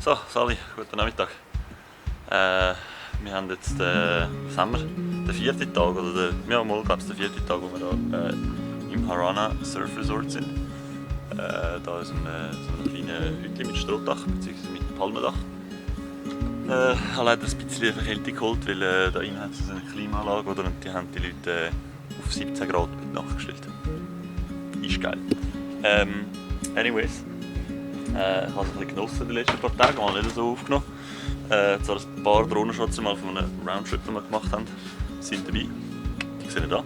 So, Sali, guten Nachmittag. Wir haben jetzt den vierten Tag, oder mal gab es den vierten Tag, wo wir da im Harana Surf Resort sind. Da ist so ein kleines Hütchen mit Strohdach bzw. mit Palmendach. Ich habe leider ein bisschen Verkältung geholt, weil da innen hat es eine Klimaanlage, oder, und die haben die Leute auf 17 Grad mit nachgestellt. Ist geil. Anyways. Ich habe es ein bisschen genossen die letzten paar Tage, mal nicht so aufgenommen. Zwar ein paar Drohnenshots mal von einem Roundtrip, den wir gemacht haben, sind dabei. Die sehen da.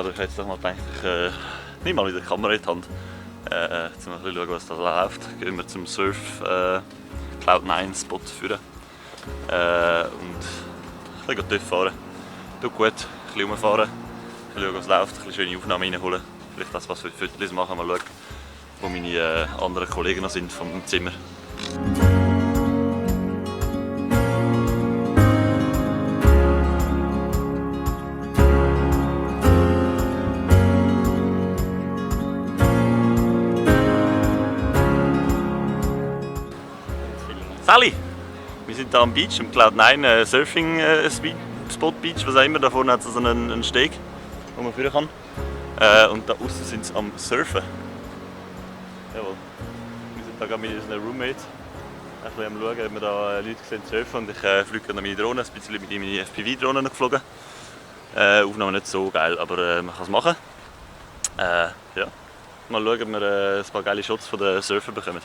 Ich habe jetzt doch mal gedacht, ich nehme mal wieder die Kamera in die Hand, um ein bisschen schauen, was da läuft. Gehen wir zum Surf Cloud9 Spot führen und ein bisschen tief fahren. Tut gut, ein bisschen rumfahren, ein bisschen schauen, was läuft, ein bisschen schöne Aufnahmen reinholen. Vielleicht das, was für Fotos machen, mal schauen, wo meine anderen Kollegen noch sind vom Zimmer. Sally! Wir sind hier am Beach, am Cloud9 Surfing Spot Beach, was auch immer. Da vorne hat es so einen Steg, wo man führen kann. Und da außen sind sie am Surfen. Jawohl. Wir sind da gerade mit unseren Roommates ein bisschen am schauen, ob wir da Leute sehen surfen. Und ich fliege gerade meine Drohne, ein bisschen mit meinen FPV-Drohnen geflogen. Aufnahme nicht so geil, aber man kann es machen. Ja. Mal schauen, ob wir ein paar geile Shots von den Surfern bekommen.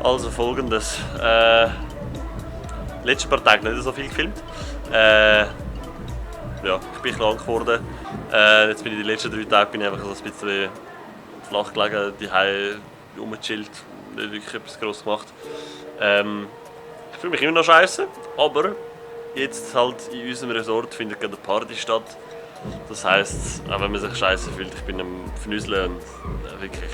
Also folgendes. Letzten paar Tage nicht so viel gefilmt. Ja, ich bin krank geworden. Jetzt bin ich die letzten 3 Tage bin ich einfach so ein bisschen flach gelegen, die Hause rumgechillt, nicht wirklich etwas groß gemacht. Ich fühle mich immer noch scheiße, aber jetzt halt in unserem Resort findet gerade eine Party statt. Das heisst, auch wenn man sich scheiße fühlt, ich bin am Vernüseln und wirklich,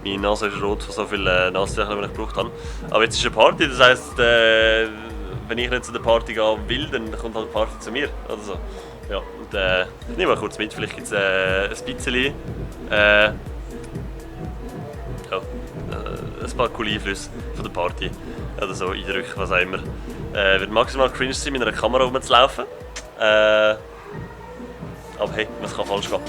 meine Nase ist rot von so viel Nasentüchern, die ich gebraucht habe. Aber jetzt ist eine Party, das heisst, wenn ich nicht zu der Party gehen will, dann kommt halt die Party zu mir. Also, ja, und ich nehme mal kurz mit, vielleicht gibt es ein bisschen ein paar coole Einflüsse von der Party. Oder so Eindrücke, was auch immer. Wird maximal cringe sein, mit einer Kamera rumzulaufen. Aber hey, was kann falsch gehen?